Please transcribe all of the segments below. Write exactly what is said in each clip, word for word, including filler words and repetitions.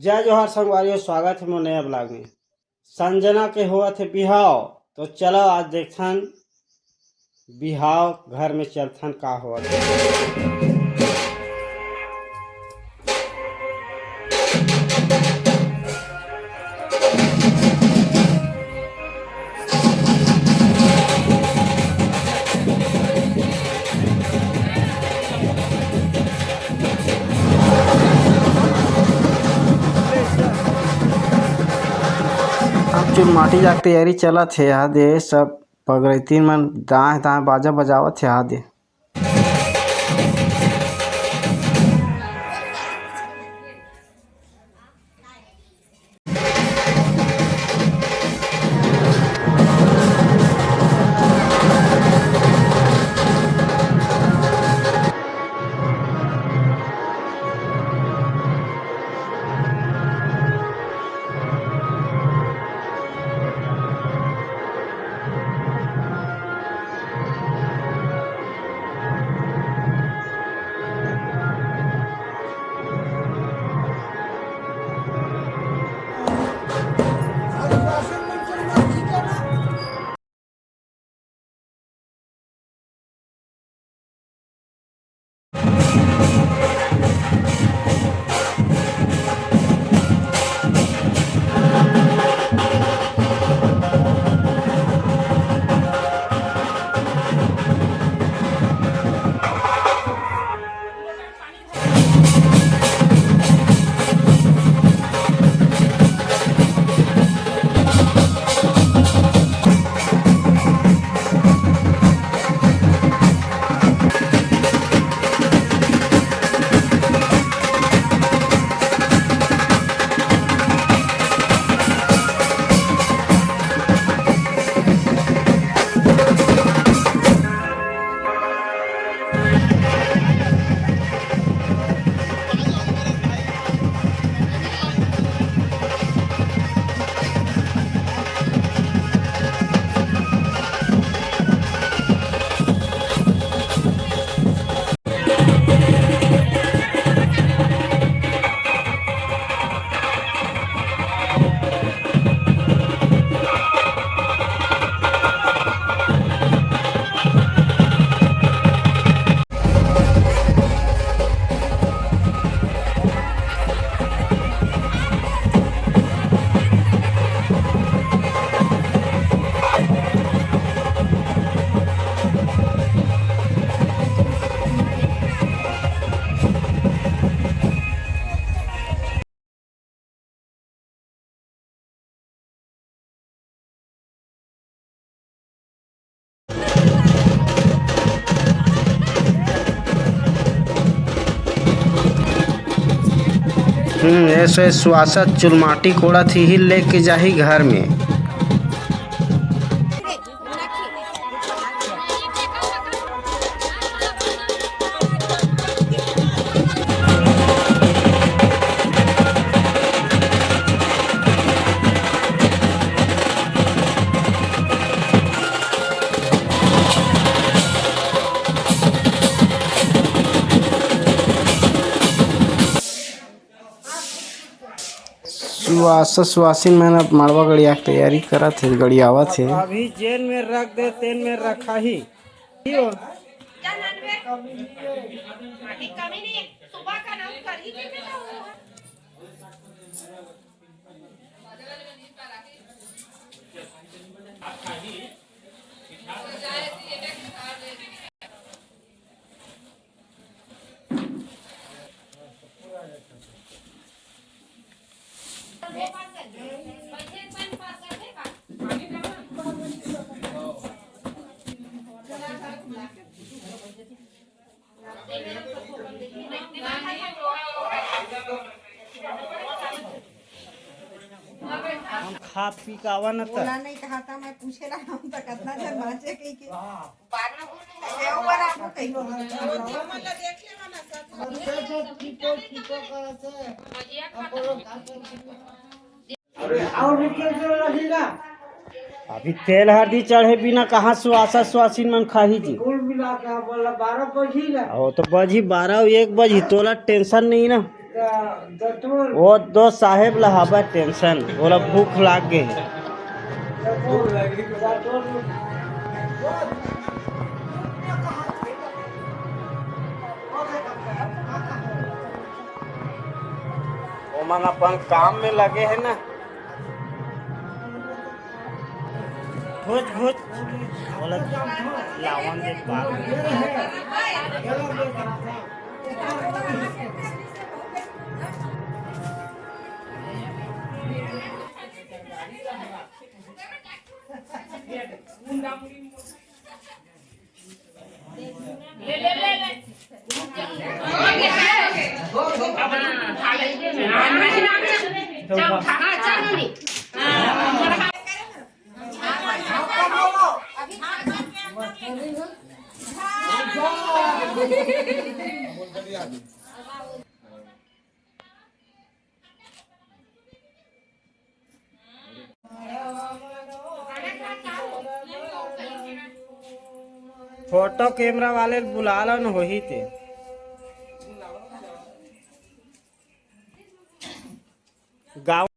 जय जोहार संगवारी हो, स्वागत हे मोर नया vlog में। संजना के होवत हे बिहाव, तो चलो आज देखथन बिहाव घर में चलथन का होवत हे। अब चुलमाटी जाके तैयारी चलत हे, एदे सब पगरैतिन मन दाएं दाएं बाजा बजावत हे एदे। हम्म, ऐसे सुवासत चुलमाटी कोड़त ही, ही लेके जाही घर में। सुवास, सुवासिन मन अब मड़वा गड़िया के तैयारी करत हे, गड़ियावत हे। अभी जेन में रख दे, तेन में रखाही। हम खा पी के आवा न त। बोला नहीं कहा था, मैं पूछे ला हम त कितना जन बाँचे कही के। बाद में बोल देंगे। ले ऊपर आपको कही। अभी तेल हरदी चढ़े बिना कहाँ सुवासा सुवासिन मन खाही जी। कुल मिला के बोला बारह बजी ना। ओ तो बजी बारह, एक बजी, तोला tension नहीं ना। वो दो साहेब ला हवय tension, ओला भूख लाग गे हे। ओमन अपन काम में लगे हे ना। घुच, घुच। ओला लावन दे बात। फोटो कैमरा वाले ल बुला लो न, होही ते। गाँव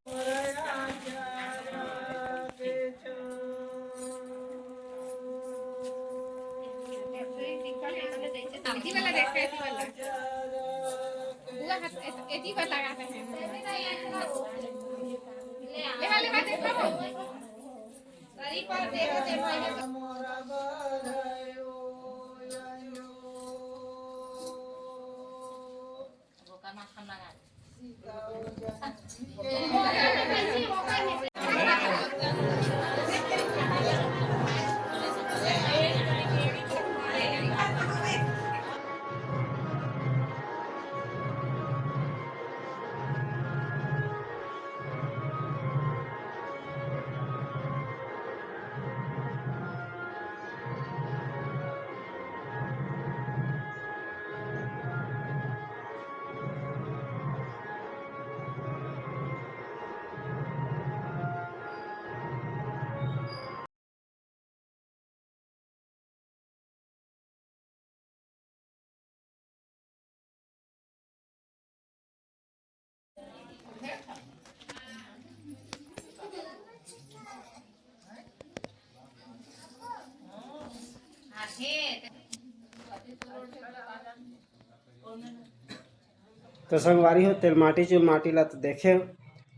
तो संगवारी हो, तेलमाटी चुलमाटी ला तो देखे हो।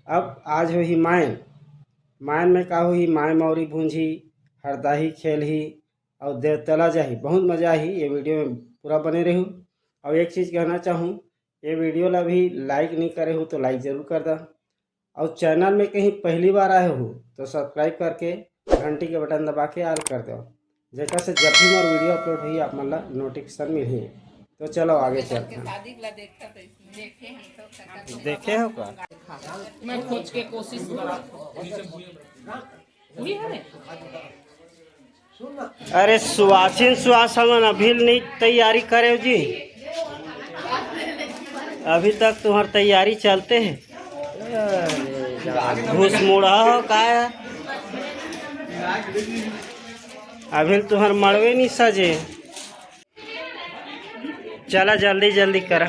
अब आज होही मायन। मायन में का होही, माय मौरी भूंजही, हरदाही खेलही, अउ देवतला जाही। बहुत मजा आही, ये वीडियो में पूरा बने रहू। अउ एक चीज कहना चाहूँ, ये वीडियो ला भी like नहीं करे हो तो like जरूर कर दा, अउ चैनल में कहीं पहली बार आए हो तो subscribe करके घंटी के बटन दबा के all कर दो, जेकर से जब भी मोर वीडियो अपलोड होही आप मन ला नोटिफिकेशन मिलही। तो चलो आगे चलते हैं। शादी ला देखा तो इसमें देखे हम तो। देखे हो का? मैं खोज के कोशिश करा। अरे सुवासिन सुवास हमन अभी नहीं तैयारी करे जी, अभी तक तुम्हार तैयारी चलते है। घुस मुड़ा हो का? अभी तुम्हार मड़वे नहीं सजे। चला जल्दी जल्दी करा।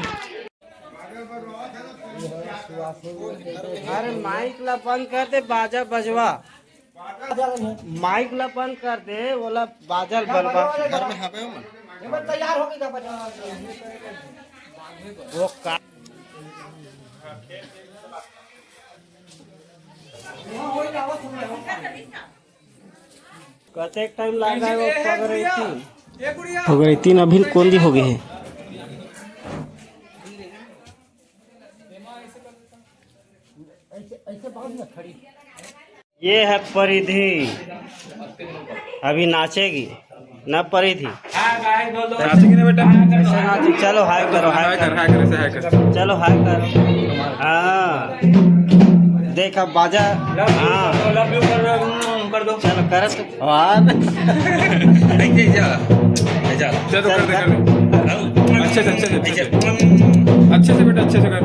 अरे माइक ला बंद कर दे, बाजा बजवा। माइक ला बंद कर दे, ओला बाजा ल बजवा। घर में हवे मन। वो का कतेक टाइम लाग जाए वो पगरैती? पगरैती न अभी कोन दी हो गए है। ये है परिधि, अभी नाचेगी ना परिधि। नाचेगी ना बेटा? ऐसे नाचो, चलो हाय करो, हाय हाय कर, करो। हाय कर, ऐसे हाय कर। चलो हाय करो। हाँ, देख अब बाजा। हाँ, कर दो। चलो कर तो। वाह। ऐसे जा, ऐसे जा। चलो कर दे, कर दे। अच्छे से, अच्छे से, अच्छे से। अच्छे से बेटा, अच्छे से कर।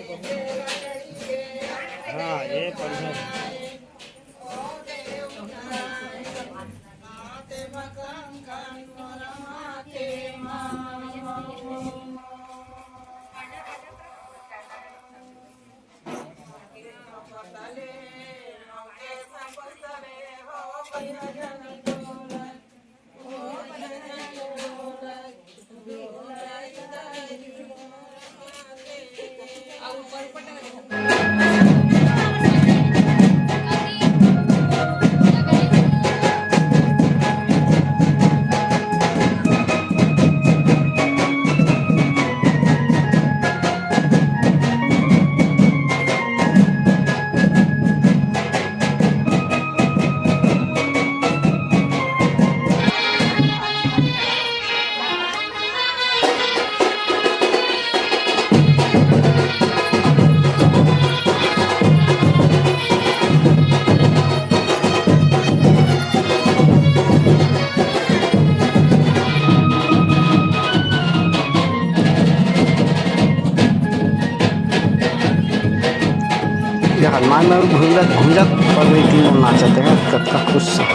हाँ, ये बढ़िया है। ये हनुमान और घूंजत घूंजत पगड़ी तीनों नाचत है, कतका खुश से।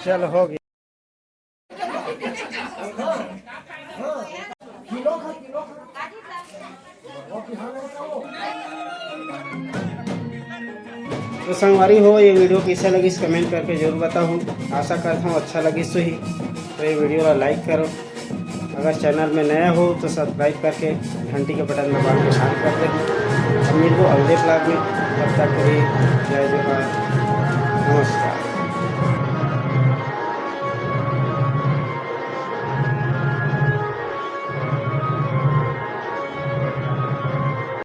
चल, हो गया। तो संगवारी हो, ये video कैसा लगिस, comment करके जरूर बताहू। आशा करता हूँ अच्छा लगिस होही। तो ये video ला like करो, अगर channel में नया हो तो subscribe करके घंटी के button दबा के शांत कर दे। अब मिलबो अगले vlog में, तब तक के लिए जय जोहार।